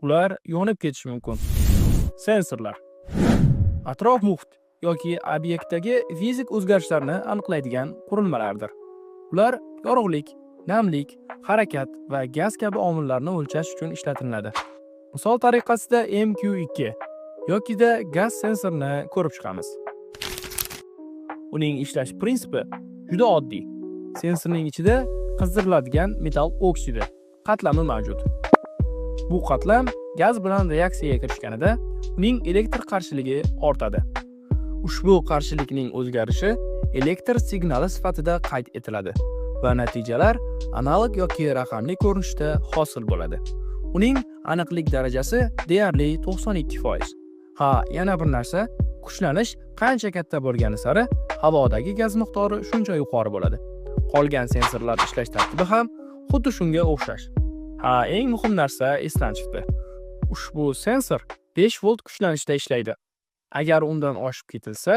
Ular yonib ketishi mumkin. Sensorlar atrof muhit yoki obyektdagi fizik o'zgarishlarni aniqlaydigan qurilmalardir. Ular yorug'lik, namlik, harakat va gaz kabi omillarni o'lchash uchun ishlatiladi. Misol tariqasida MQ2 yokida gaz sensorini ko'rib chiqamiz. Uning ishlash prinsipi juda oddiy. Sensorning ichida qizdiriladigan metall oksidi qatlami mavjud. Bu qatlam gaz bilan reaksiyaga kirishganida uning elektr qarshiligi ortadi. Ushbu qarshilikning o'zgarishi elektr signali sifatida qayd etiladi va natijalar analog yoki raqamli ko'rinishda hosil bo'ladi. Uning aniqlik darajasi deyarli 92%. Ha, yana bir narsa, kuchlanish qancha katta bo'lgani sari havodagi gaz miqdori shuncha yuqori bo'ladi. Qolgan sensorlar ishlash tartibi ham xuddi shunga o'xshash. Ha, eng muhim narsa esdan chiqdi. Ushbu sensor 5 volt kuchlanishda ishlaydi. Agar undan oshib ketilsa,